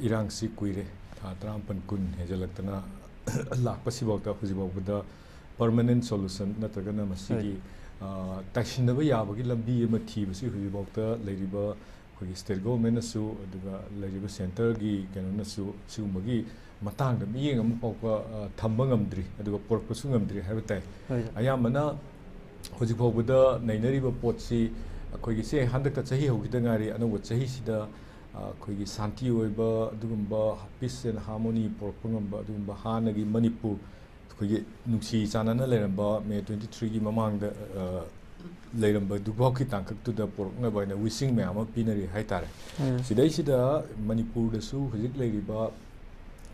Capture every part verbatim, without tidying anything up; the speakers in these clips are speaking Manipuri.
ꯏꯔꯥꯡꯁꯤ ꯀꯨꯏꯔꯦ, ꯊꯥ ꯇꯔꯥꯃꯥꯄꯟ ꯀꯨꯟ ꯍꯦꯟꯖꯜꯂꯛꯇꯅ ꯂꯥꯛꯄꯁꯤꯐꯥꯎꯗ ꯍꯧꯖꯤꯛ ꯐꯥꯎꯕꯗ permanent solution ꯅꯠꯇ꯭ꯔꯒꯅ ꯃꯁꯤꯒꯤ, ꯑ, ꯇꯥꯏꯁꯤꯟꯅꯕ ꯌꯥꯕꯒꯤ ꯂꯝꯕꯤ ꯑꯃ ꯊꯤꯕꯁꯤ ꯍꯧꯖꯤꯛꯐꯥꯎꯗ ꯂꯩꯔꯤꯕ ꯑꯩꯈꯣꯏꯒꯤ state government ꯅꯁꯨ ꯑꯗꯨꯒ ꯂꯩꯔꯤꯕ centre ꯒꯤ ꯀꯩꯅꯣꯅꯁꯨ ꯁꯤꯒꯨꯝꯕꯒꯤ ꯃꯇꯥꯡꯗ ꯃꯤꯠꯌꯦꯡ ꯑꯃ ꯐꯥꯎꯕ, ꯑ, ꯊꯝꯕ ꯉꯝꯗ꯭ꯔꯤ, ꯑꯗꯨꯒ ꯄꯨꯔꯛꯄꯁꯨ ꯉꯝꯗ꯭ꯔꯤ ꯍꯥꯏꯕ ꯇꯥꯏ꯫ ꯍꯣꯏ꯫ ꯑꯌꯥꯝꯕꯅ ꯍꯧꯖꯤꯛ ꯐꯥꯎꯕꯗ ꯅꯩꯅꯔꯤꯕ ꯄꯣꯠꯁꯤ ꯑꯩꯈꯣꯏꯒꯤ ꯁꯦ ꯍꯟꯗꯛꯇ ꯆꯍꯤ ꯍꯧꯈꯤꯗ ꯉꯥꯏꯔꯤ, ꯑꯅꯧꯕ ꯆꯍꯤꯁꯤꯗ, ꯑ, ꯑꯩꯈꯣꯏꯒꯤ ꯁꯥꯟꯇꯤ ꯑꯣꯏꯕ ꯑꯗꯨꯒꯨꯝꯕ peace and harmony ꯄꯨꯔꯛꯄ ꯉꯝꯕ ꯑꯗꯨꯒꯨꯝꯕ ꯍꯥꯟꯅꯒꯤ ꯃꯅꯤꯄꯨꯔ ꯑꯩꯈꯣꯏꯒꯤ ꯅꯨꯡꯁꯤ ꯆꯥꯟꯅꯅ ꯂꯩꯔꯝꯕ May twenty three ꯒꯤ ꯃꯃꯥꯡꯗ, ꯑ, ꯂꯩꯔꯝꯕꯗꯨꯐꯥꯎꯒꯤ ꯇꯥꯡꯀꯛꯇꯨꯗ ꯄꯨꯔꯛꯅꯕ ꯍꯥꯏꯅ wishing ꯃꯌꯥꯝ ꯑꯃ ꯄꯤꯅꯔꯤ ꯍꯥꯏꯇꯥꯔꯦ꯫ ꯎꯝ꯫ ꯁꯤꯗꯩꯁꯤꯗ ꯃꯅꯤꯄꯨꯔꯗꯁꯨ ꯍꯧꯖꯤꯛ ꯂꯩꯔꯤꯕ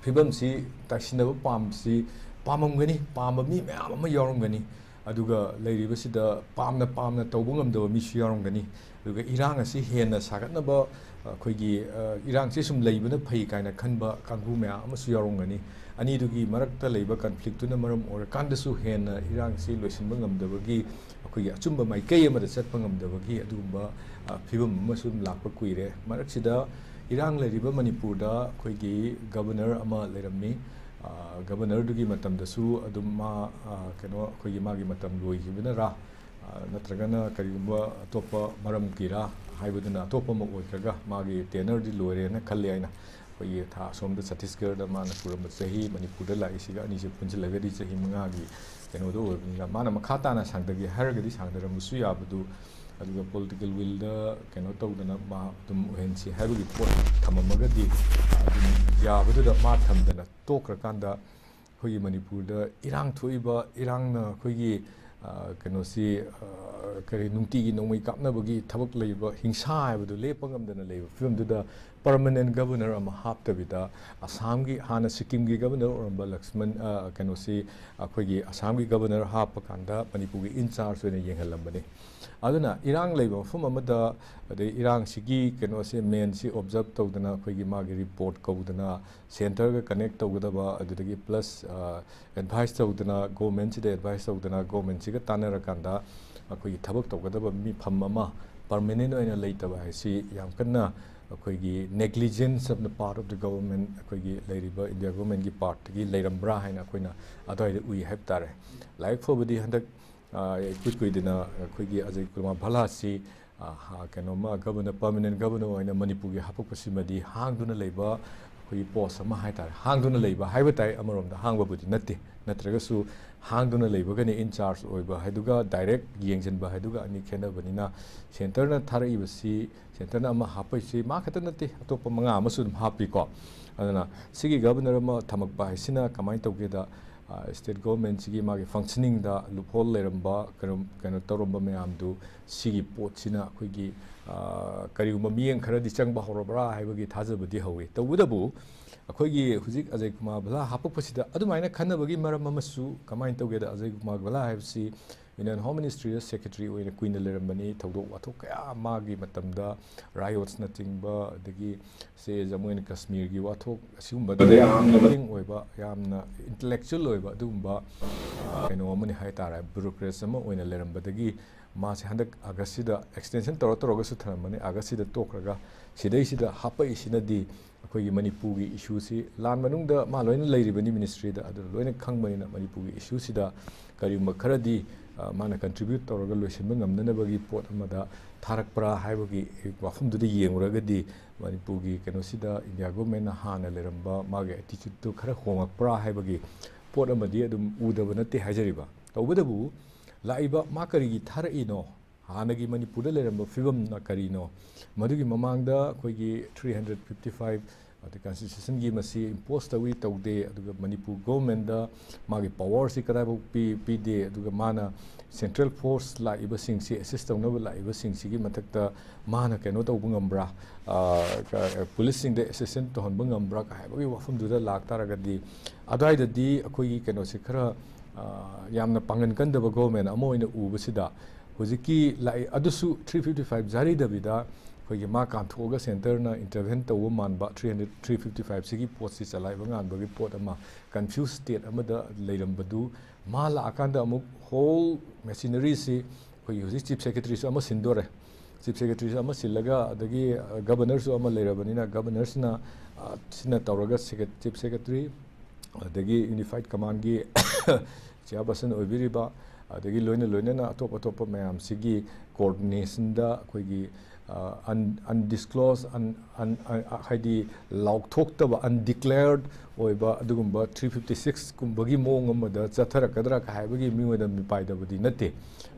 ꯐꯤꯕꯝꯁꯤ ꯇꯥꯏꯁꯤꯟꯅꯕ ꯄꯥꯝꯕꯁꯤ ꯄꯥꯝꯃꯝꯒꯅꯤ, ꯄꯥꯝꯕ ꯃꯤ ꯃꯌꯥꯝ ꯑꯃ ꯌꯥꯎꯔꯝꯒꯅꯤ꯫ ꯑꯗꯨꯒ ꯂꯩꯔꯤꯕꯁꯤꯗ ꯄꯥꯝꯅ ꯄꯥꯝꯅ ꯇꯧꯕ ꯉꯝꯗꯕ ꯃꯤꯁꯨ ꯌꯥꯎꯔꯝꯒꯅꯤ꯫ ꯑꯗꯨꯒ ꯏꯔꯥꯡ ꯑꯁꯤ ꯍꯦꯟꯅ ꯁꯥꯒꯠꯅꯕ, ꯑꯩꯈꯣꯏꯒꯤ, ꯑ, ꯏꯔꯥꯡꯁꯤ ꯁꯨꯝ ꯂꯩꯕꯅ ꯐꯩ ꯀꯥꯏꯅ ꯈꯟꯕ ꯀꯥꯡꯕꯨ ꯃꯌꯥꯝ ꯑꯃꯁꯨ ꯌꯥꯎꯔꯝꯒꯅꯤ꯫ ꯑꯅꯤꯗꯨꯒꯤ ꯃꯔꯛꯇ ꯂꯩꯕ conflict ꯇꯨꯅ ꯃꯔꯝ ꯑꯣꯏꯔꯀꯥꯟꯗꯁꯨ ꯍꯦꯟꯅ ꯏꯔꯥꯡꯁꯤ ꯂꯣꯏꯁꯤꯟꯕ ꯉꯝꯗꯕꯒꯤ, ꯑꯩꯈꯣꯏꯒꯤ ꯑꯆꯨꯝꯕ ꯃꯥꯏꯀꯩ ꯑꯃꯗ ꯆꯠꯄ ꯉꯝꯗꯕꯒꯤ ꯑꯗꯨꯒꯨꯝꯕ, ꯑ, ꯐꯤꯕꯝ ꯑꯃꯁꯨ ꯂꯥꯛꯄ ꯀꯨꯏꯔꯦ꯫ ꯃꯔꯛꯁꯤꯗ ꯏꯔꯥꯡ ꯂꯩꯔꯤꯕ ꯃꯅꯤꯄꯨꯔꯗ ꯑꯩꯈꯣꯏꯒꯤ governor ꯑꯃ ꯂꯩꯔꯝꯃꯤ꯫ ꯑ, governor ꯗꯨꯒꯤ ꯃꯇꯝꯗꯁꯨ ꯑꯗꯨꯝ ꯃꯥ, ꯑ, ꯀꯩꯅꯣ, ꯑꯩꯈꯣꯏꯒꯤ ꯃꯥꯒꯤ ꯃꯇꯝ ꯂꯣꯏꯈꯤꯕꯅꯔꯥ, ꯑ, ꯅꯠꯇ꯭ꯔꯒꯅ ꯀꯔꯤꯒꯨꯝꯕ ꯑꯇꯣꯞꯄ ꯃꯔꯝꯒꯤꯔꯥ ꯍꯥꯏꯕꯗꯨꯅ ꯑꯇꯣꯞꯄ ꯑꯃ ꯑꯣꯏꯈ꯭ꯔꯒ ꯃꯥꯒꯤ tenure ꯗꯤ ꯂꯣꯏꯔꯦꯅ ꯈꯜꯂꯤ ꯑꯩꯅ꯫ ꯑꯩꯈꯣꯏꯒꯤ ꯊꯥ ꯑꯁꯣꯝꯗ ꯆꯇꯤꯁꯒꯔꯗ ꯃꯥꯅ ꯄꯨꯔꯝꯕ ꯆꯍꯤ, ꯃꯅꯤꯄꯨꯔꯗ ꯂꯥꯛꯏꯁꯤꯒ ꯑꯅꯤꯁꯦ ꯄꯨꯟꯁꯤꯜꯂꯒꯗꯤ ꯆꯍꯤ ꯃꯉꯥꯒꯤ ꯀꯩꯅꯣꯗꯣ ꯑꯣꯏꯕꯅꯤꯅ ꯃꯥꯅ ꯃꯈꯥ ꯇꯥꯅ ꯁꯥꯡꯊꯒꯦ ꯍꯥꯏꯔꯒꯗꯤ ꯁꯥꯡꯊꯔꯝꯕꯁꯨ ꯌꯥꯕꯗꯨ, ꯑꯗꯨꯒ political will ꯗ ꯀꯩꯅꯣ ꯇꯧꯗꯅ ꯃꯥ ꯑꯗꯨꯝ ꯑꯣꯏꯍꯟꯁꯤ ꯍꯥꯏꯕꯒꯤ ꯄꯣꯠ ꯊꯝꯃꯝꯃꯒꯗꯤ ꯑꯗꯨꯝ ꯌꯥꯕꯗꯨꯗ ꯃꯥ ꯊꯝꯗꯅ ꯇꯣꯛꯈ꯭ꯔꯀꯥꯟꯗ ꯑꯩꯈꯣꯏꯒꯤ ꯃꯅꯤꯄꯨꯔꯗ ꯏꯔꯥꯡ ꯊꯣꯛꯏꯕ ꯏꯔꯥꯡꯅ ꯑꯩꯈꯣꯏꯒꯤ, ꯑ, ꯀꯩꯅꯣꯁꯤ, ꯑ, ꯀꯔꯤ, ꯅꯨꯡꯇꯤꯒꯤ ꯅꯣꯡꯃꯩ ꯀꯥꯞꯅꯕꯒꯤ ꯊꯕꯛ ꯂꯩꯕ, ꯍꯤꯡꯁꯥ ꯍꯥꯏꯕꯗꯨ ꯂꯦꯞꯄ ꯉꯝꯗꯅ ꯂꯩꯕ ꯐꯤꯕꯝꯗꯨꯗ permanent governor ꯑꯃ ꯍꯥꯞꯇꯕꯤꯗ ꯑꯁꯥꯝꯒꯤ, ꯍꯥꯟꯅ ꯁꯤꯛꯀꯤꯝꯒꯤ governor ꯑꯣꯏꯔꯝꯕ ꯂꯛꯁꯃꯟ, ꯑ, ꯀꯩꯅꯣꯁꯤ ꯑꯩꯈꯣꯏꯒꯤ ꯑꯁꯥꯝꯒꯤ governor ꯍꯥꯞꯄ ꯀꯥꯟꯗ ꯃꯅꯤꯄꯨꯔꯒꯤ in charge ꯑꯣꯏꯅ ꯌꯦꯡꯍꯜꯂꯝꯕꯅꯤ꯫ ꯑꯗꯨꯅ ꯏꯔꯥꯡ ꯂꯩꯕ ꯃꯐꯝ ꯑꯃꯗ, ꯑꯗꯩ ꯏꯔꯥꯡꯁꯤꯒꯤ ꯀꯩꯅꯣꯁꯦ, ꯃꯦꯟꯁꯤ observe ꯇꯧꯗꯅ ꯑꯩꯈꯣꯏꯒꯤ ꯃꯥꯒꯤ report ꯀꯧꯗꯅ centre ꯒ connect ꯇꯧꯒꯗꯕ, ꯑꯗꯨꯗꯒꯤ plus, ꯑ, advice ꯇꯧꯗꯅ, government ꯁꯤꯗ advice ꯇꯧꯗꯅ, government ꯁꯤꯒ ꯇꯥꯟꯅꯔꯀꯥꯟꯗ ꯑꯩꯈꯣꯏꯒꯤ ꯊꯕꯛ ꯇꯧꯒꯗꯕ ꯃꯤꯐꯝ ꯑꯃ permanent ꯑꯣꯏꯅ ꯂꯩꯇꯕ ꯍꯥꯏꯁꯤ ꯌꯥꯝ ꯀꯟꯅ, ꯑꯩꯈꯣꯏꯒꯤ negligence of the part of the government, ꯑꯩꯈꯣꯏꯒꯤ ꯂꯩꯔꯤꯕ ꯏꯟꯗꯤꯌꯥ ꯒꯣꯔꯃꯦꯟꯒꯤ ꯄꯥꯔꯠꯇꯒꯤ ꯂꯩꯔꯝꯕ꯭ꯔꯥ ꯍꯥꯏꯅ ꯑꯩꯈꯣꯏꯅ ꯑꯗꯨꯋꯥꯏꯗ ꯎꯏ ꯍꯥꯏꯕ ꯇꯥꯔꯦ꯫ ꯂꯥꯏꯕꯛ ꯐꯕꯗꯤ ꯍꯟꯗꯛ, ꯑ, ꯏꯀꯨꯏ ꯀꯨꯏꯗꯅ ꯑꯩꯈꯣꯏꯒꯤ ꯑꯖꯌ ꯀꯨꯃꯥꯔ ꯚꯜꯂꯥꯁꯤ, ꯑ, ꯍ-, ꯀꯩꯅꯣꯝꯃ ꯒꯕꯔꯅꯔ, ꯄꯔꯃꯅꯦꯟ ꯒꯕꯔꯅꯔ ꯑꯣꯏꯅ ꯃꯅꯤꯄꯨꯔꯒꯤ ꯍꯥꯄꯛꯄꯁꯤꯃꯗꯤ ꯍꯥꯡꯗꯨꯅ ꯂꯩꯕ ꯑꯩꯈꯣꯏꯒꯤ ꯄꯣꯁ ꯑꯃ ꯍꯥꯏ ꯇꯥꯔꯦ, ꯍꯥꯡꯗꯨꯅ ꯂꯩꯕ ꯍꯥꯏꯕ ꯇꯥꯏ꯫ ꯑꯃꯔꯣꯝꯗ ꯍꯥꯡꯕꯕꯨꯗꯤ ꯅꯠꯇꯦ, ꯅꯠꯇ꯭ꯔꯒꯁꯨ ꯍꯥꯡꯗꯨꯅ ꯂꯩꯕꯒꯅꯤ꯫ In charge ꯑꯣꯏꯕ ꯍꯥꯏꯗꯨꯒ ꯗꯥꯏꯔꯦꯛ ꯌꯦꯡꯁꯤꯟꯕ ꯍꯥꯏꯗꯨꯒ ꯑꯅꯤ ꯈꯦꯠꯅꯕꯅꯤꯅ, ꯁꯦꯟꯇꯔꯅ ꯊꯥꯔꯛꯏꯕꯁꯤ, ꯁꯦꯟꯇꯔꯅ ꯑꯃ ꯍꯥꯞꯄꯛꯏꯁꯤ ꯃꯥ ꯈꯛꯇ ꯅꯠꯇꯦ, ꯑꯇꯣꯞꯄ ꯃꯉꯥ ꯑꯃꯁꯨ ꯑꯗꯨꯝ ꯍꯥꯞꯄꯤꯀꯣ꯫ ꯑꯗꯨꯅ ꯁꯤꯒꯤ ꯒꯕꯔꯅꯔ ꯑꯃ ꯊꯝꯃꯛꯄ ꯍꯥꯏꯁꯤꯅ ꯀꯃꯥꯏꯅ ꯇꯧꯒꯦꯗ, ꯑ, ꯁ꯭ꯇꯦꯠ ꯒꯣꯔꯃꯦꯟꯁꯤꯒꯤ ꯃꯥꯒꯤ ꯐꯪꯁꯅꯤꯡꯗ ꯂꯨꯞꯍꯣꯜ ꯂꯩꯔꯝꯕ, ꯀꯩꯅꯣ, ꯀꯩꯅꯣ ꯇꯧꯔꯝꯕ ꯃꯌꯥꯝꯗꯨ ꯁꯤꯒꯤ ꯄꯣꯠꯁꯤꯅ ꯑꯩꯈꯣꯏꯒꯤ, ꯑ, ꯀꯔꯤꯒꯨꯝꯕ ꯃꯤꯠꯌꯦꯡ ꯈꯔꯗꯤ ꯆꯪꯕ ꯍꯧꯔꯕ꯭ꯔꯥ ꯍꯥꯏꯕꯒꯤ ꯊꯥꯖꯕꯗꯤ ꯍꯧꯋꯤ꯫ ꯇꯧꯕꯇꯕꯨ ꯑꯩꯈꯣꯏꯒꯤ ꯍꯧꯖꯤꯛ ꯑꯖꯌ ꯀꯨꯃꯥꯔ ꯚꯜꯂꯥ ꯍꯥꯞꯄꯛꯄꯁꯤꯗ ꯑꯗꯨꯃꯥꯏꯅ ꯈꯟꯅꯕꯒꯤ ꯃꯔꯝ ꯑꯃꯁꯨ ꯀꯃꯥꯏꯅ ꯇꯧꯒꯦꯗ, ꯑꯖꯌ ꯀꯨꯃꯥꯔ ꯚꯜꯂꯥ ꯍꯥꯏꯕꯁꯤ Union Home Ministryꯗ secretary ꯑꯣꯏꯅ ꯀꯨꯏꯅ ꯂꯩꯔꯝꯕꯅꯤ꯫ ꯊꯧꯗꯣꯛ ꯋꯥꯊꯣꯛ ꯀꯌꯥ ꯃꯥꯒꯤ ꯃꯇꯝꯗ, riotsꯅꯆꯤꯡꯕ, ꯑꯗꯒꯤ ꯁꯦ ꯖꯃꯨ ꯑꯦꯟ ꯀꯥꯁꯃꯤꯔꯒꯤ ꯋꯥꯊꯣꯛ, ꯑꯁꯤꯒꯨꯝꯕꯗ ꯌꯥꯝꯅ ꯃꯇꯦꯡ ꯑꯣꯏꯕ, ꯌꯥꯝꯅ intellectual ꯑꯣꯏꯕ ꯑꯗꯨꯒꯨꯝꯕ, ꯑ, ꯀꯩꯅꯣ ꯑꯃꯅꯤ ꯍꯥꯏ ꯇꯥꯔꯦ, bureaucrats ꯑꯃ ꯑꯣꯏꯅ ꯂꯩꯔꯝꯕꯗꯒꯤ ꯃꯥꯁꯦ ꯍꯟꯗꯛ ꯑꯥꯒꯁꯁꯤꯗ extension ꯇꯧꯔ ꯇꯧꯔꯒꯁꯨ ꯊꯝꯂꯝꯕꯅꯤ꯫ ꯑꯥꯒꯁꯁꯤꯗ ꯇꯣꯛꯈ꯭ꯔꯒ ꯁꯤꯗꯩꯁꯤꯗ ꯍꯥꯞꯄꯛꯏꯁꯤꯅꯗꯤ ꯑꯩꯈꯣꯏꯒꯤ ꯃꯅꯤꯄꯨꯔꯒꯤ issueꯁꯤ, ꯂꯥꯟ ꯃꯅꯨꯡꯗ ꯃꯥ ꯂꯣꯏꯅ ꯂꯩꯔꯤꯕꯅꯤ ministryꯗ, ꯑꯗꯨꯅ ꯂꯣꯏꯅ ꯈꯪꯕꯅꯤꯅ ꯃꯅꯤꯄꯨꯔꯒꯤ issueꯁꯤꯗ ꯀꯔꯤꯒꯨꯝꯕ ꯈꯔꯗꯤ, ꯑ, ꯃꯥꯅ contribute ꯇꯧꯔꯒ ꯂꯣꯏꯁꯤꯟꯕ ꯉꯝꯅꯅꯕꯒꯤ ꯄꯣꯠ ꯑꯃꯗ ꯊꯥꯔꯛꯄ꯭ꯔꯥ ꯍꯥꯏꯕꯒꯤ ꯋꯥꯐꯝꯗꯨꯗ ꯌꯦꯡꯂꯨꯔꯒꯗꯤ ꯃꯅꯤꯄꯨꯔꯒꯤ ꯀꯩꯅꯣꯁꯤꯗ ꯏꯟꯗꯤꯌꯥ ꯒꯣꯔꯃꯦꯟꯅ ꯍꯥꯟꯅ ꯂꯩꯔꯝꯕ ꯃꯥꯒꯤ attitudeꯇꯨ ꯈꯔ ꯍꯣꯡꯉꯛꯄ꯭ꯔꯥ ꯍꯥꯏꯕꯒꯤ ꯄꯣꯠ ꯑꯃꯗꯤ ꯑꯗꯨꯝ ꯎꯗꯕ ꯅꯠꯇꯦ ꯍꯥꯏꯖꯔꯤꯕ꯫ ꯇꯧꯕꯇꯕꯨ ꯂꯥꯛꯏꯕ ꯃꯥ ꯀꯔꯤꯒꯤ ꯊꯥꯔꯛꯏꯅꯣ, ꯍꯥꯟꯅꯒꯤ ꯃꯅꯤꯄꯨꯔꯗ ꯂꯩꯔꯝꯕ ꯐꯤꯕꯝꯅ ꯀꯔꯤꯅꯣ, ꯃꯗꯨꯒꯤ ꯃꯃꯥꯡꯗ ꯑꯩꯈꯣꯏꯒꯤ three hundred fifty five ꯑꯗ constitutionꯒꯤ ꯃꯁꯤ impose ꯇꯧꯏ ꯇꯧꯗꯦ, ꯑꯗꯨꯒ ꯃꯅꯤꯄꯨꯔ ꯒꯣꯔꯃꯦꯟꯗ ꯃꯥꯒꯤ powerꯁꯤ ꯀꯗꯥꯏꯐꯥꯎ ꯄꯤ-, ꯄꯤꯗꯦ, ꯑꯗꯨꯒ ꯃꯥꯅ central force ꯂꯥꯛꯏꯕꯁꯤꯡꯁꯤ assist ꯇꯧꯅꯕ ꯂꯥꯛꯏꯕꯁꯤꯡꯁꯤꯒꯤ ꯃꯊꯛꯇ ꯃꯥꯅ ꯀꯩꯅꯣ ꯇꯧꯕ ꯉꯝꯕ꯭ꯔꯥ, ꯑ, ꯀ-, policeꯁꯤꯡꯗ assistance ꯇꯧꯍꯟꯕ ꯉꯝꯕ꯭ꯔꯥ ꯀ ꯍꯥꯏꯕꯒꯤ ꯋꯥꯐꯝꯗꯨꯗ ꯂꯥꯛꯇꯥꯔꯒꯗꯤ, ꯑꯗꯨꯋꯥꯏꯗꯗꯤ ꯑꯩꯈꯣꯏꯒꯤ ꯀꯩꯅꯣꯁꯦ ꯈꯔ, ꯑ, ꯌꯥꯝꯅ ꯄꯥꯡꯒꯟ ꯀꯟꯗꯕ ꯒꯣꯔꯃꯦꯟ ꯑꯃ ꯑꯣꯏꯅ ꯎꯕꯁꯤꯗ, ꯍꯧꯖꯤꯛꯀꯤ ꯂꯥꯛꯏ ꯑꯗꯨꯁꯨ three fifty five ꯖꯥꯔꯤꯗꯕꯤꯗ ꯑꯩꯈꯣꯏꯒꯤ ꯃꯥ ꯀꯥꯟꯊꯣꯛꯑꯒ centreꯅ intervene ꯇꯧꯕ ꯃꯥꯟꯕ, three hundred, three fifty five ꯁꯤꯒꯤ ꯄꯣꯠꯁꯤ ꯆꯂꯥꯏꯕ ꯉꯥꯟꯕꯒꯤ ꯄꯣꯠ ꯑꯃ, confuse state ꯑꯃꯗ ꯂꯩꯔꯝꯕꯗꯨ, ꯃꯥ ꯂꯥꯛꯑꯀꯥꯟꯗ ꯑꯃꯨꯛ whole machineryꯁꯤ, ꯑꯩꯈꯣꯏꯒꯤ ꯍꯧꯖꯤꯛ chief secretaryꯁꯨ ꯑꯃ ꯁꯤꯟꯗꯣꯔꯦ, ꯆꯤꯐ ꯁꯦꯀ꯭ꯔꯦꯇꯔꯤꯁꯨ ꯑꯃ ꯁꯤꯜꯂꯒ, ꯑꯗꯒꯤ ꯒꯕꯔꯅꯔꯁꯨ ꯑꯃ ꯂꯩꯔꯕꯅꯤꯅ, ꯒꯕꯔꯅꯔꯁꯤꯅ, ꯑ, ꯁꯤꯅ ꯇꯧꯔꯒ ꯁꯦꯀ꯭ꯔꯦ-, ꯆꯤꯐ ꯁꯦꯀ꯭ꯔꯦꯇꯔꯤ, ꯑꯗꯒꯤ ꯌꯨꯅꯤꯐꯥꯏꯠ ꯀꯃꯥꯟꯒꯤ ꯆꯤꯌꯥꯔꯄꯔꯁꯟ ꯑꯣꯏꯕꯤꯔꯤꯕ, ꯑꯗꯒꯤ ꯂꯣꯏꯅ ꯂꯣꯏꯅꯅ ꯑꯇꯣꯞ ꯑꯇꯣꯞꯄ ꯃꯌꯥꯝꯁꯤꯒꯤ ꯀꯣꯑꯣꯔꯗꯤꯅꯦꯁꯟꯗ ꯑꯩꯈꯣꯏꯒꯤ, ꯑ, ꯑꯟ-, ꯑꯟꯗꯤꯁꯀ꯭ꯂꯣꯁ, ꯑꯟ-, ꯑꯟ-, ꯑ, ꯍꯥꯏꯗꯤ ꯂꯥꯎꯊꯣꯛꯇꯕ, ꯑꯟꯗꯤꯀ꯭ꯂꯦꯌꯔꯗ ꯑꯣꯏꯕ ꯑꯗꯨꯒꯨꯝꯕ ꯊ꯭ꯔꯤ ꯐꯤꯐꯇꯤ ꯁꯤꯛꯁ ꯀꯨꯝꯕꯒꯤ ꯃꯑꯣꯡ ꯑꯃꯗ ꯆꯠꯊꯔꯛꯀꯗ꯭ꯔꯥ ꯀꯥꯏ ꯍꯥꯏꯕꯒꯤ ꯃꯤꯑꯣꯏꯗ ꯃꯤꯄꯥꯏꯗꯕꯗꯤ ꯅꯠꯇꯦ꯫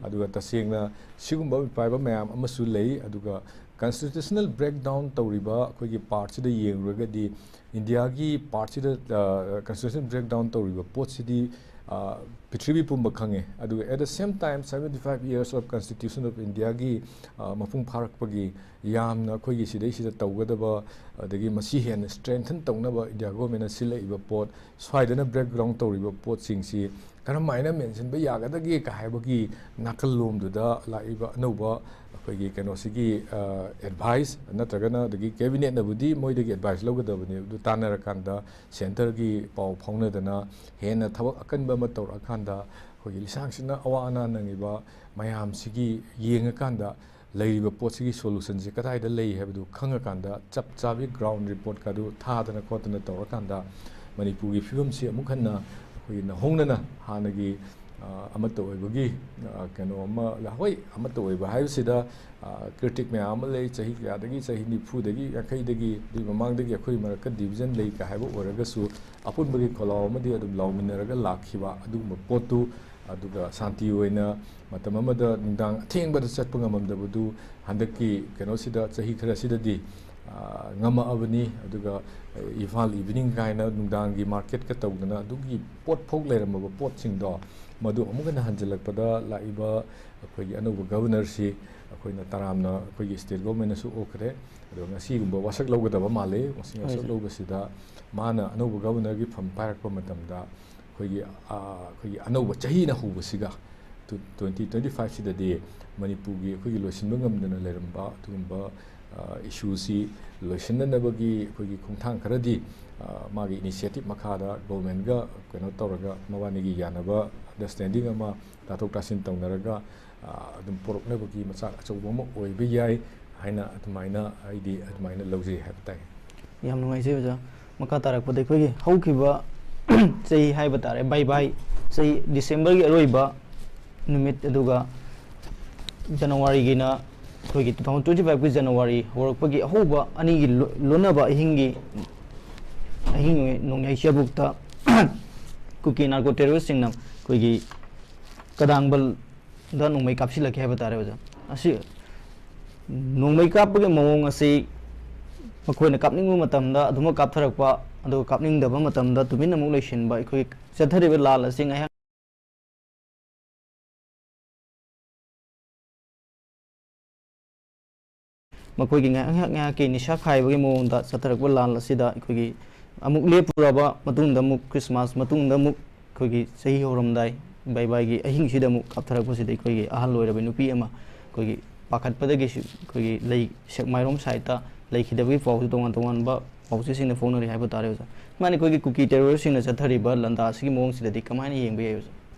ꯑꯗꯨꯒ ꯇꯁꯦꯡꯅ ꯁꯤꯒꯨꯝꯕ ꯃꯤꯄꯥꯏꯕ ꯃꯌꯥꯝ ꯑꯃꯁꯨ ꯂꯩ꯫ ꯑꯗꯨꯒ ꯀꯟꯁꯇꯤꯇ꯭ꯌꯨꯁꯅꯦꯜ ꯕ꯭ꯔꯦꯛꯗꯥꯎꯟ ꯇꯧꯔꯤꯕ ꯑꯩꯈꯣꯏꯒꯤ ꯄꯥꯔꯠꯁꯤꯗ ꯌꯦꯡꯂꯨꯔꯒꯗꯤ, ꯏꯟꯗꯤꯌꯥꯒꯤ ꯄꯥꯔꯠꯁꯤꯗ, ꯑ, ꯀꯟꯁꯇꯤꯇ꯭ꯌꯨꯁꯟ ꯕ꯭ꯔꯦꯛꯗꯥꯎꯟ ꯇꯧꯔꯤꯕ ꯄꯣꯠꯁꯤꯗꯤ, ꯑ, ꯄ꯭ꯔꯤꯊꯤꯕꯤ ꯄꯨꯝꯕ ꯈꯪꯉꯦ꯫ ꯑꯗꯨꯒ at the same time, seventy five years of Constitution of Indiaꯒꯤ, ꯑ, ꯃꯄꯨꯡ ꯐꯥꯔꯛꯄꯒꯤ ꯌꯥꯝꯅ ꯑꯩꯈꯣꯏꯒꯤ ꯁꯤꯗꯩꯁꯤꯗ ꯇꯧꯒꯗꯕ, ꯑꯗꯒꯤ ꯃꯁꯤ ꯍꯦꯟꯅ ꯁ꯭ꯇꯔꯦꯡꯊꯟ ꯇꯧꯅꯕ ꯏꯟꯗꯤꯌꯥ ꯒꯣꯔꯃꯦꯟꯅ ꯁꯤꯜꯂꯛꯏꯕ ꯄꯣꯠ, ꯁ꯭ꯋꯥꯏꯗꯅ ꯕ꯭ꯔꯦꯛꯗꯥꯎꯟ ꯇꯧꯔꯤꯕ ꯄꯣꯠꯁꯤꯡꯁꯤ ꯀꯔꯝꯍꯥꯏꯅ ꯃꯦꯟꯁꯤꯟꯕ ꯌꯥꯒꯗꯒꯦ ꯀ ꯍꯥꯏꯕꯒꯤ ꯅꯥꯀꯜꯂꯣꯝꯗꯨꯗ ꯂꯥꯛꯏꯕ ꯑꯅꯧꯕ ꯑꯩꯈꯣꯏꯒꯤ ꯀꯩꯅꯣꯁꯤꯒꯤ, ꯑ, ꯑꯦꯗꯚꯥꯏꯁ ꯅꯠꯇ꯭ꯔꯒꯅ ꯑꯗꯒꯤ ꯀꯦꯕꯤꯅꯦꯠꯅꯕꯨꯗꯤ ꯃꯣꯏꯗꯒꯤ ꯑꯦꯗꯚꯥꯏꯁ ꯂꯧꯒꯗꯕꯅꯤ꯫ ꯑꯗꯨ ꯇꯥꯟꯅꯔꯀꯥꯟꯗ ꯁꯦꯟꯇꯔꯒꯤ ꯄꯥꯎ ꯐꯥꯎꯅꯗꯅ ꯍꯦꯟꯅ ꯊꯕꯛ ꯑꯀꯟꯕ ꯑꯃ ꯇꯧꯔꯛꯑꯀꯥꯟꯗ ꯑꯩꯈꯣꯏꯒꯤ ꯂꯤꯁꯥꯡꯁꯤꯠꯅ ꯑꯋꯥ ꯑꯅꯥ ꯅꯪꯉꯤꯕ ꯃꯌꯥꯝꯁꯤꯒꯤ ꯌꯦꯡꯉꯀꯥꯟꯗ ꯂꯩꯔꯤꯕ ꯄꯣꯠꯁꯤꯒꯤ ꯁꯣꯂꯨꯁꯟꯁꯤ ꯀꯗꯥꯏꯗ ꯂꯩ ꯍꯥꯏꯕꯗꯨ ꯈꯪꯉꯀꯥꯟꯗ ꯆꯞ ꯆꯥꯕꯤ ꯒ꯭ꯔꯥꯎꯟ ꯔꯤꯄꯣꯔꯠꯀ ꯑꯗꯨ ꯊꯥꯗꯅ ꯈꯣꯠꯇꯅ ꯇꯧꯔꯀꯥꯟꯗ ꯃꯅꯤꯄꯨꯔꯒꯤ ꯐꯤꯕꯝꯁꯤ ꯑꯃꯨꯛ ꯍꯟꯅ ꯑꯩꯈꯣꯏꯒꯤ ꯅꯧꯍꯧꯅꯅ ꯍꯥꯟꯅꯒꯤ, ꯑ, ꯑꯃꯠꯇ ꯑꯣꯏꯕꯒꯤ, ꯑ, ꯀꯩꯅꯣ ꯑꯃ, ꯍꯣꯏ, ꯑꯃꯠꯇ ꯑꯣꯏꯕ ꯍꯥꯏꯕꯁꯤꯗ, ꯑ, ꯀ꯭ꯔꯤꯇꯤꯛ ꯃꯌꯥꯝ ꯑꯃ ꯂꯩ꯫ ꯆꯍꯤ ꯀꯌꯥꯗꯒꯤ, ꯆꯍꯤ ꯅꯤꯐꯨꯗꯒꯤ, ꯌꯥꯡꯈꯩꯗꯒꯤ, ꯑꯗꯨꯒꯤ ꯃꯃꯥꯡꯗꯒꯤ ꯑꯩꯈꯣꯏ ꯃꯔꯛꯇ ꯗꯤꯕꯤꯖꯟ ꯂꯩ ꯀ ꯍꯥꯏꯕ ꯑꯣꯏꯔꯒꯁꯨ, ꯑꯄꯨꯟꯕꯒꯤ ꯈꯣꯜꯂꯥꯎ ꯑꯃꯗꯤ ꯑꯗꯨꯝ ꯂꯥꯎꯃꯤꯟꯅꯔꯒ ꯂꯥꯛꯈꯤꯕ ꯑꯗꯨꯒꯨꯝꯕ ꯄꯣꯠꯇꯨ, ꯑꯗꯨꯒ ꯁꯥꯟꯇꯤ ꯑꯣꯏꯅ ꯃꯇꯝ ꯑꯃꯗ ꯅꯨꯡꯗꯥꯡ ꯑꯊꯦꯡꯕꯗ ꯆꯠꯄ ꯉꯝꯃꯝꯗꯕꯗꯨ ꯍꯟꯗꯛꯀꯤ ꯀꯩꯅꯣꯁꯤꯗ, ꯆꯍꯤ ꯈꯔꯁꯤꯗꯗꯤ, ꯑ, ꯉꯝꯃꯛꯑꯕꯅꯤ꯫ ꯑꯗꯨꯒ, ꯑ, ꯏꯝꯐꯥꯜ ꯏꯚꯤꯅꯤꯡ ꯀꯥꯏꯅ ꯅꯨꯡꯗꯥꯡꯒꯤ ꯃꯥꯔꯀꯦꯠꯀ ꯇꯧꯗꯅ ꯑꯗꯨꯒꯤ ꯄꯣꯠ ꯐꯥꯎ ꯂꯩꯔꯝꯃꯕ ꯄꯣꯠꯁꯤꯡꯗꯣ, ꯃꯗꯨ ꯑꯃꯨꯛ ꯍꯟꯅ ꯍꯟꯖꯤꯜꯂꯛꯄꯗ ꯂꯥꯛꯏꯕ ꯑꯩꯈꯣꯏꯒꯤ ꯑꯅꯧꯕ ꯒꯕꯔꯅꯔꯁꯤ ꯑꯩꯈꯣꯏꯅ ꯇꯔꯥꯝꯅ ꯑꯩꯈꯣꯏꯒꯤ ꯁ꯭ꯇꯦꯠ ꯒꯣꯔꯃꯦꯟꯅꯁꯨ ꯑꯣꯛꯈ꯭ꯔꯦ꯫ ꯑꯗꯣ ꯉꯁꯤꯒꯨꯝꯕ ꯋꯥꯁꯛ ꯂꯧꯒꯗꯕ ꯃꯥꯜꯂꯤ꯫ ꯉꯁꯤ ꯋꯥꯁꯛ ꯍꯣꯏ, ꯁꯥꯔ꯫ ꯂꯧꯕꯁꯤꯗ ꯃꯥꯅ ꯑꯅꯧꯕ ꯒꯕꯔꯅꯔꯒꯤ ꯐꯝ ꯄꯥꯏꯔꯛꯄ ꯃꯇꯝꯗ ꯑꯩꯈꯣꯏꯒꯤ, ꯑ, ꯑꯩꯈꯣꯏꯒꯤ ꯑꯅꯧꯕ ꯆꯍꯤꯅ ꯍꯧꯕꯁꯤꯒ ꯇꯨ-, ꯇ꯭ꯋꯦꯟꯇꯤ ꯇ꯭ꯋꯦꯟꯇꯤ ꯐꯥꯏꯚꯁꯤꯗꯗꯤ ꯃꯅꯤꯄꯨꯔꯒꯤ ꯑꯩꯈꯣꯏꯒꯤ ꯂꯣꯏꯁꯤꯟꯕ ꯉꯝꯗꯅ ꯂꯩꯔꯝꯕ ꯑꯗꯨꯒꯨꯝꯕ, ꯑ, ꯏꯁꯨꯁꯤ ꯂꯣꯏꯁꯤꯟꯅꯅꯕꯒꯤ ꯑꯩꯈꯣꯏꯒꯤ ꯈꯣꯡꯊꯥꯡ ꯈꯔꯗꯤ, ꯑ, ꯃꯥꯒꯤ ꯏꯅꯤꯁꯤꯌꯦꯇꯤꯞ ꯃꯈꯥꯗ ꯒꯣꯔꯃꯦꯟꯒ ꯀꯩꯅꯣ ꯇꯧꯔꯒ ꯃꯕꯥꯅꯤꯒꯤ ꯌꯥꯅꯕ ꯑꯟꯗꯔꯁ꯭ꯇꯦꯟꯗꯤꯡ ꯑꯃ ꯇꯥꯊꯣꯛ ꯇꯥꯁꯤꯟ ꯇꯧꯅꯔꯒ, ꯑ, ꯑꯗꯨꯝ ꯄꯣꯔꯛꯅꯕꯒꯤ ꯃꯆꯥꯛ ꯑꯆꯧꯕ ꯑꯃ ꯑꯣꯏꯕ ꯌꯥꯏ ꯍꯥꯏꯅ ꯑꯗꯨꯃꯥꯏꯅ ꯑꯩꯗꯤ ꯑꯗꯨꯃꯥꯏꯅ ꯂꯧꯖꯩ ꯍꯥꯏꯕ ꯇꯥꯏ꯫ ꯌꯥꯝ ꯅꯨꯡꯉꯥꯏꯖꯩ ꯑꯣꯖꯥ꯫ ꯃꯈꯥ ꯇꯥꯔꯛꯄꯗ ꯑꯩꯈꯣꯏꯒꯤ ꯍꯧꯈꯤꯕ ꯆꯍꯤ ꯍꯥꯏꯕ ꯇꯥꯔꯦ, ꯕꯥꯏ ꯕꯥꯏ ꯆꯍꯤ, ꯗꯤꯁꯦꯝꯕꯔꯒꯤ ꯑꯔꯣꯏꯕ ꯅꯨꯃꯤꯠ, ꯑꯗꯨꯒ ꯖꯅꯋꯥꯔꯤꯒꯤꯅ ꯑꯩꯈꯣꯏꯒꯤ two thousand twenty five ꯀꯤ ꯖꯅꯋꯥꯔꯤ ꯍꯧꯔꯛꯄꯒꯤ ꯑꯍꯧꯕ ꯑꯅꯤꯒꯤ ꯂꯣ-, ꯂꯣꯟꯅꯕ ꯑꯍꯤꯡꯒꯤ, ꯑꯍꯤꯡ ꯅꯣꯡꯌꯥꯏ ꯆꯕꯨꯛꯇ ꯀꯨꯀꯤ ꯅꯥꯔꯀꯣ ꯇꯦꯔꯣꯔꯤꯁꯁꯤꯡꯅ ꯑꯩꯈꯣꯏꯒꯤ ꯀꯗꯥꯡꯕꯜꯗ ꯅꯣꯡꯃꯩ ꯀꯥꯞꯁꯤꯜꯂꯛꯈꯤ ꯍꯥꯏꯕ ꯇꯥꯔꯦ ꯑꯣꯖꯥ꯫ ꯑꯁꯤ ꯅꯣꯡꯃꯩ ꯀꯥꯞꯄꯒꯤ ꯃꯑꯣꯡ ꯑꯁꯤ ꯃꯈꯣꯏꯅ ꯀꯥꯞꯅꯤꯡꯕ ꯃꯇꯝꯗ ꯑꯗꯨꯃꯛ ꯀꯥꯞꯊꯔꯛꯄ, ꯑꯗꯨꯒ ꯀꯥꯞꯅꯤꯡꯗꯕ ꯃꯇꯝꯗ ꯇꯨꯃꯤꯟꯅ ꯑꯃꯨꯛ ꯂꯩꯁꯤꯟꯕ, ꯑꯩꯈꯣꯏ ꯆꯠꯊꯔꯤꯕ ꯂꯥꯟ ꯑꯁꯤ ꯉꯥꯏꯍꯥꯛ ꯃꯈꯣꯏꯒꯤ ꯉꯥꯏꯍꯥꯛ ꯉꯥꯏꯍꯥꯛ ꯉꯥꯏꯍꯥꯛꯀꯤ ꯅꯤꯁꯥ ꯈꯥꯏꯕꯒꯤ ꯃꯑꯣꯡꯗ ꯆꯠꯊꯔꯛꯄ ꯂꯥꯟ ꯑꯁꯤꯗ ꯑꯩꯈꯣꯏꯒꯤ ꯑꯃꯨꯛ ꯂꯦꯞꯄꯨꯔꯕ ꯃꯇꯨꯡꯗ, ꯑꯃꯨꯛ ꯈ꯭ꯔꯤꯁꯃꯥꯁ ꯃꯇꯨꯡꯗ ꯑꯃꯨꯛ ꯑꯩꯈꯣꯏꯒꯤ ꯆꯍꯤ ꯍꯧꯔꯝꯗꯥꯏ ꯕꯥꯏ ꯕꯥꯏꯒꯤ ꯑꯍꯤꯡꯁꯤꯗ ꯑꯃꯨꯛ ꯀꯥꯞꯊꯔꯛꯄꯁꯤꯗ ꯑꯩꯈꯣꯏꯒꯤ ꯑꯍꯜ ꯑꯣꯏꯔꯕ ꯅꯨꯄꯤ ꯑꯃ ꯑꯩꯈꯣꯏꯒꯤ ꯄꯥꯈꯠꯄꯗꯒꯤꯁꯨ ꯑꯩꯈꯣꯏꯒꯤ ꯂꯩ, ꯁꯦꯛꯃꯥꯏꯔꯣꯝ ꯁꯥꯏꯠꯇ ꯂꯩꯈꯤꯗꯕꯒꯤ ꯄꯥꯎꯁꯨ ꯇꯣꯉꯥꯟ ꯇꯣꯉꯥꯟꯕ ꯄꯥꯎꯆꯦꯁꯤꯡꯅ ꯐꯣꯡꯅꯔꯤ ꯍꯥꯏꯕ ꯇꯥꯔꯦ ꯑꯣꯖꯥ꯫ ꯁꯨꯃꯥꯏꯅ ꯑꯩꯈꯣꯏꯒꯤ ꯀꯨꯀꯤ ꯇꯦꯔꯣꯔꯤꯁꯁꯤꯡꯅ ꯆꯠꯊꯔꯤꯕ ꯂꯥꯟꯗꯥ ꯑꯁꯤꯒꯤ ꯃꯑꯣꯡꯁꯤꯗꯗꯤ ꯀꯃꯥꯏꯅ ꯌꯦꯡꯕ ꯌꯥꯏ ꯑꯣꯖꯥ?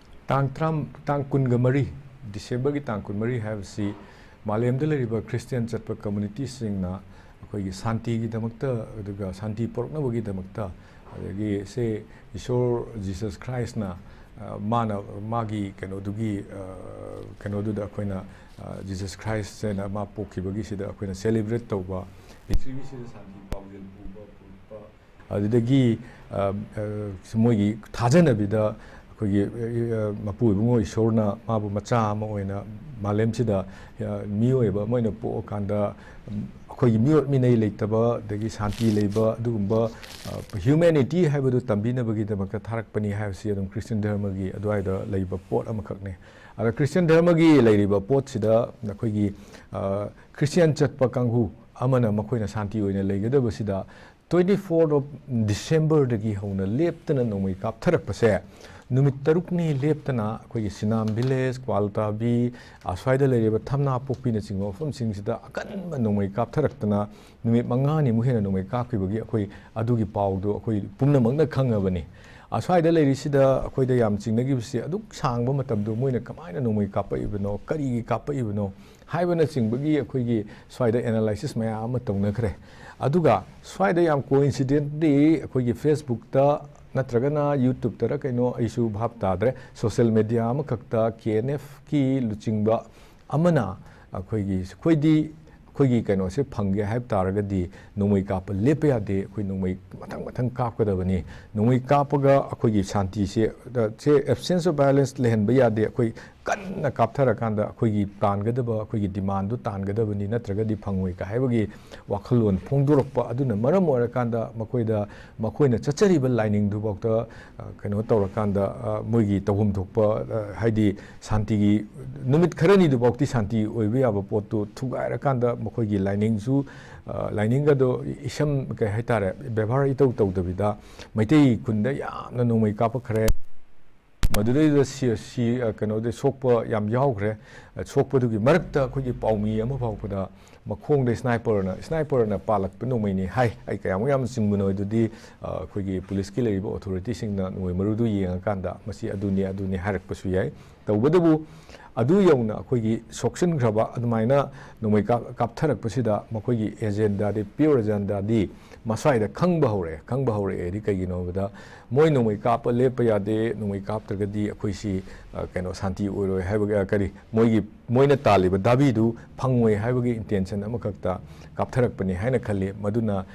ꯇꯥꯡ ꯇꯔꯥ, ꯇꯥꯡ ꯀꯨꯟꯒ ꯃꯔꯤ, ꯗꯤꯁꯦꯝꯕꯔꯒꯤ ꯇꯥꯡ ꯀꯨꯟꯃꯔꯤ ꯍꯥꯏꯕꯁꯤ ꯃꯥꯂꯦꯝꯗ ꯂꯩꯔꯤꯕ ꯈ꯭ꯔꯤꯁꯇꯤꯌꯥꯟ ꯆꯠꯄ ꯀꯝꯃꯨꯅꯤꯇꯤꯁꯤꯡꯅ ꯑꯩꯈꯣꯏꯒꯤ ꯁꯥꯟꯇꯤꯒꯤꯗꯃꯛꯇ, ꯑꯗꯨꯒ ꯁꯥꯟꯇꯤ ꯄꯨꯔꯛꯅꯕꯒꯤꯗꯃꯛꯇ, ꯑꯗꯒꯤ ꯁꯦ ꯏꯁꯣꯔ ꯖꯤꯁꯁ ꯈ꯭ꯔꯥꯏꯁꯅ, ꯑ, ꯃꯥꯅ ꯃꯥꯒꯤ ꯀꯩꯅꯣꯗꯨꯒꯤ, ꯑ, ꯀꯩꯅꯣꯗꯨꯗ ꯑꯩꯈꯣꯏꯅ, ꯑ, ꯖꯤꯁꯁ ꯈ꯭ꯔꯥꯏꯁ ꯍꯥꯏꯅ ꯃꯥ ꯄꯣꯛꯈꯤꯕꯒꯤꯁꯤꯗ ꯑꯩꯈꯣꯏꯅ ꯁꯦꯂꯦꯕ꯭ꯔꯦꯠ ꯇꯧꯕ, ꯄ꯭ꯔꯤꯊꯤꯕꯤꯁꯤꯗ ꯁꯥꯟꯇꯤ ꯄꯥꯎꯖꯦꯜ ꯄꯨꯕ ꯈꯣꯠꯄ, ꯑꯗꯨꯗꯒꯤ, ꯑ, ꯑ, ꯃꯣꯏꯒꯤ ꯊꯥꯖꯅꯕꯤꯗ ꯑꯩꯈꯣꯏꯒꯤ, ꯑ, ꯑ, ꯃꯄꯨ ꯏꯕꯨꯡꯉꯣ ꯏꯁꯣꯔꯅ ꯃꯥꯕꯨ ꯃꯆꯥ ꯑꯃ ꯑꯣꯏꯅ ꯃꯥꯂꯦꯝꯁꯤꯗ, ꯑ, ꯃꯤꯑꯣꯏꯕ ꯑꯃ ꯑꯣꯏꯅ ꯄꯣꯛꯑꯀꯥꯟꯗ, ꯎꯝ, ꯑꯩꯈꯣꯏꯒꯤ ꯃꯤꯑꯣꯠ ꯃꯤꯅꯩ ꯂꯩꯇꯕ, ꯑꯗꯒꯤ ꯁꯥꯟꯇꯤ ꯂꯩꯕ, ꯑꯗꯨꯒꯨꯝꯕ, ꯑ, ꯍ꯭ꯌꯨꯃꯦꯅꯤꯇꯤ ꯍꯥꯏꯕꯗꯨ ꯇꯝꯕꯤꯅꯕꯒꯤꯗꯃꯛꯇ ꯊꯥꯔꯛꯄꯅꯤ ꯍꯥꯏꯕꯁꯤ ꯑꯗꯨꯝ ꯈ꯭ꯔꯤꯁꯇꯤꯌꯟ ꯙꯔꯃꯒꯤ ꯑꯗꯨꯋꯥꯏꯗ ꯂꯩꯕ ꯄꯣꯠ ꯑꯃꯈꯛꯅꯤ꯫ ꯑꯗ ꯈ꯭ꯔꯤꯁꯇꯤꯌꯟ ꯙꯔꯃꯒꯤ ꯂꯩꯔꯤꯕ ꯄꯣꯠꯁꯤꯗ ꯑꯩꯈꯣꯏꯒꯤ, ꯑ, ꯈ꯭ꯔꯤꯁꯇꯤꯌꯟ ꯆꯠꯄ ꯀꯥꯡꯕꯨ ꯑꯃꯅ ꯃꯈꯣꯏꯅ ꯁꯥꯟꯇꯤ ꯑꯣꯏꯅ ꯂꯩꯒꯗꯕꯁꯤꯗ twenty fourth of December ꯗꯒꯤ ꯍꯧꯅ ꯂꯦꯞꯇꯅ ꯅꯣꯡꯃꯩ ꯀꯥꯞꯊꯔꯛꯄꯁꯦ, ꯅꯨꯃꯤꯠ ꯇꯔꯨꯛꯅꯤ ꯂꯦꯞꯇꯅ ꯑꯩꯈꯣꯏꯒꯤ ꯁꯤꯅꯥꯝ ꯚꯤꯂꯦꯖ, ꯀ꯭ꯋꯥꯜꯇꯥꯕꯤ, ꯑꯁ꯭ꯋꯥꯏꯗ ꯂꯩꯔꯤꯕ ꯊꯝꯅꯥ ꯄꯣꯛꯄꯤꯅꯆꯤꯡꯕ ꯃꯐꯝꯁꯤꯡꯁꯤꯗ ꯑꯀꯟꯕ ꯅꯣꯡꯃꯩ ꯀꯥꯞꯊꯔꯛꯇꯅ ꯅꯨꯃꯤꯠ ꯃꯉꯥꯅꯤꯃꯨꯛ ꯍꯦꯟꯅ ꯅꯣꯡꯃꯩ ꯀꯥꯞꯈꯤꯕꯒꯤ ꯑꯩꯈꯣꯏ ꯑꯗꯨꯒꯤ ꯄꯥꯎꯗꯣ ꯑꯩꯈꯣꯏ ꯄꯨꯝꯅꯃꯛꯅ ꯈꯪꯉꯕꯅꯤ꯫ ꯑꯁ꯭ꯋꯥꯏꯗ ꯂꯩꯔꯤꯁꯤꯗ ꯑꯩꯈꯣꯏꯗ ꯌꯥꯝ ꯆꯤꯡꯅꯈꯤꯕꯁꯤ, ꯑꯗꯨꯛ ꯁꯥꯡꯕ ꯃꯇꯝꯗꯨ ꯃꯣꯏꯅ ꯀꯃꯥꯏꯅ ꯅꯣꯡꯃꯩ ꯀꯥꯞꯄꯛꯏꯕꯅꯣ, ꯀꯔꯤꯒꯤ ꯀꯥꯞꯄꯛꯏꯕꯅꯣ ꯍꯥꯏꯕꯅꯆꯤꯡꯕꯒꯤ ꯑꯩꯈꯣꯏꯒꯤ ꯁ꯭ꯋꯥꯏꯗ analysis ꯃꯌꯥꯝ ꯑꯃ ꯇꯧꯅꯈ꯭ꯔꯦ꯫ ꯑꯗꯨꯒ ꯁ꯭ꯋꯥꯏꯗ ꯌꯥꯝ coincidentally ꯑꯩꯈꯣꯏꯒꯤ Facebookꯇ ꯅꯠꯇ꯭ꯔꯒꯅ YouTubeꯇꯔ ꯀꯩꯅꯣ, ꯑꯩꯁꯨ ꯚꯥꯞ ꯇꯥꯗ꯭ꯔꯦ, social media ꯑꯃꯈꯛꯇ KNFꯀꯤ ꯂꯨꯆꯤꯡꯕ ꯑꯃꯅ ꯑꯩꯈꯣꯏꯒꯤ, ꯑꯩꯈꯣꯏꯗꯤ ꯑꯩꯈꯣꯏꯒꯤ ꯀꯩꯅꯣꯁꯦ ꯐꯪꯒꯦ ꯍꯥꯏꯕ ꯇꯥꯔꯒꯗꯤ ꯅꯣꯡꯃꯩ ꯀꯥꯞꯄ ꯂꯦꯞꯄ ꯌꯥꯗꯦ, ꯑꯩꯈꯣꯏ ꯅꯣꯡꯃꯩ ꯃꯊꯪ ꯃꯊꯪ ꯀꯥꯞꯀꯗꯕꯅꯤ, ꯅꯣꯡꯃꯩ ꯀꯥꯞꯄꯒ ꯑꯩꯈꯣꯏꯒꯤ ꯁꯥꯟꯇꯤꯁꯦ, ꯁꯦ, absence of violence ꯂꯩꯍꯟꯕ ꯌꯥꯗꯦ, ꯑꯩꯈꯣꯏ ꯀꯟꯅ ꯀꯥꯞꯊꯔꯀꯥꯟꯗ ꯑꯩꯈꯣꯏꯒꯤ ꯇꯥꯟꯒꯗꯕ, ꯑꯩꯈꯣꯏꯒꯤ demandꯗꯨ ꯇꯥꯟꯒꯗꯕꯅꯤ, ꯅꯠꯇ꯭ꯔꯒꯗꯤ ꯐꯪꯉꯣꯏ ꯀ ꯍꯥꯏꯕꯒꯤ ꯋꯥꯈꯜꯂꯣꯟ ꯐꯣꯡꯗꯣꯔꯛꯄ꯫ ꯑꯗꯨꯅ ꯃꯔꯝ ꯑꯣꯏꯔꯀꯥꯟꯗ ꯃꯈꯣꯏꯗ, ꯃꯈꯣꯏꯅ ꯆꯠꯆꯔꯤꯕ ꯂꯥꯏꯅꯤꯡꯗꯨꯐꯥꯎꯗ, ꯑ, ꯀꯩꯅꯣ ꯇꯧꯔꯀꯥꯟꯗ, ꯑ, ꯃꯣꯏꯒꯤ ꯇꯧꯐꯝ ꯊꯣꯛꯄ, ꯑ, ꯍꯥꯏꯗꯤ ꯁꯥꯟꯇꯤꯒꯤ ꯅꯨꯃꯤꯠ ꯈꯔꯅꯤꯗꯨꯐꯥꯎꯗꯤ ꯁꯥꯟꯇꯤ ꯑꯣꯏꯕ ꯌꯥꯕ ꯄꯣꯠꯇꯨ ꯊꯨꯒꯥꯏꯔꯀꯥꯟꯗ ꯃꯈꯣꯏꯒꯤ ꯂꯥꯏꯅꯤꯡꯁꯨ, ꯑ, ꯂꯥꯏꯅꯤꯡꯒꯗꯣ ꯏꯁꯝ, ꯀꯩ ꯍꯥꯏꯇꯥꯔꯦ, ꯕꯦꯕꯥꯔ ꯏꯇꯧ ꯇꯧꯗꯕꯤꯗ ꯃꯩꯇꯩ ꯈꯨꯟꯗ ꯌꯥꯝꯅ ꯅꯣꯡꯃꯩ ꯀꯥꯞꯄꯛꯈ꯭ꯔꯦ꯫ ꯃꯗꯨꯗꯩꯗꯨꯗ ꯁꯤ, ꯁꯤ, ꯑ, ꯀꯩꯅꯣꯗ ꯁꯣꯛꯄ ꯌꯥꯝ ꯌꯥꯎꯈ꯭ꯔꯦ꯫ ꯑ, ꯁꯣꯛꯄꯗꯨꯒꯤ ꯃꯔꯛꯇ ꯑꯩꯈꯣꯏꯒꯤ ꯄꯥꯎꯃꯤ ꯑꯃ ꯐꯥꯎꯕꯗ ꯃꯈꯣꯡꯗ sniperꯅ, sniperꯅ ꯄꯥꯜꯂꯛꯄ ꯅꯣꯡꯃꯩꯅꯤ ꯍꯥꯏ꯫ ꯑꯩ ꯀꯌꯥꯃꯨꯛ ꯌꯥꯝꯅ ꯆꯤꯡꯕꯅꯣ ꯑꯗꯨꯗꯤ, ꯑ, ꯑꯩꯈꯣꯏꯒꯤ ꯄꯨꯂꯤꯁꯀꯤ ꯂꯩꯔꯤꯕ authorityꯁꯤꯡꯅ ꯅꯣꯡꯃꯩ ꯃꯔꯨꯗꯨ ꯌꯦꯡꯉꯀꯥꯟꯗ ꯃꯁꯤ ꯑꯗꯨꯅꯤ, ꯑꯗꯨꯅꯤ ꯍꯥꯏꯔꯛꯄꯁꯨ ꯌꯥꯏ꯫ ꯇꯧꯕꯇꯕꯨ ꯑꯗꯨ ꯌꯧꯅ ꯑꯩꯈꯣꯏꯒꯤ ꯁꯣꯛꯆꯤꯟꯈ꯭ꯔꯕ ꯑꯗꯨꯃꯥꯏꯅ ꯅꯣꯡꯃꯩ ꯀꯥꯞ-, ꯀꯥꯞꯊꯔꯛꯄꯁꯤꯗ ꯃꯈꯣꯏꯒꯤ agendaꯗꯤ, pure agendaꯗꯤ ꯃꯁ꯭ꯋꯥꯏꯗ ꯈꯪꯕ ꯍꯧꯔꯛꯑꯦ꯫ ꯈꯪꯕ ꯍꯧꯔꯛꯑꯦꯗꯤ ꯀꯩꯒꯤꯅꯣ ꯍꯥꯏꯕꯗ, ꯃꯣꯏ ꯅꯣꯡꯃꯩ ꯀꯥꯞꯄ ꯂꯦꯞꯄ ꯌꯥꯗꯦ, ꯅꯣꯡꯃꯩ ꯀꯥꯞꯇ꯭ꯔꯒꯗꯤ ꯑꯩꯈꯣꯏꯁꯤ, ꯑ, ꯀꯩꯅꯣ, ꯁꯥꯟꯇꯤ ꯑꯣꯏꯔꯣꯏ ꯍꯥꯏꯕꯒꯤ, ꯑ, ꯀꯔꯤ, ꯃꯣꯏꯒꯤ, ꯃꯣꯏꯅ ꯇꯥꯜꯂꯤꯕ ꯗꯥꯕꯤꯗꯨ ꯐꯪꯉꯣꯏ ꯍꯥꯏꯕꯒꯤ intention ꯑꯃꯈꯛꯇ ꯀꯥꯞꯊꯔꯛꯄꯅꯤ ꯍꯥꯏꯅ ꯈꯜꯂꯤ꯫ ꯃꯗꯨꯅ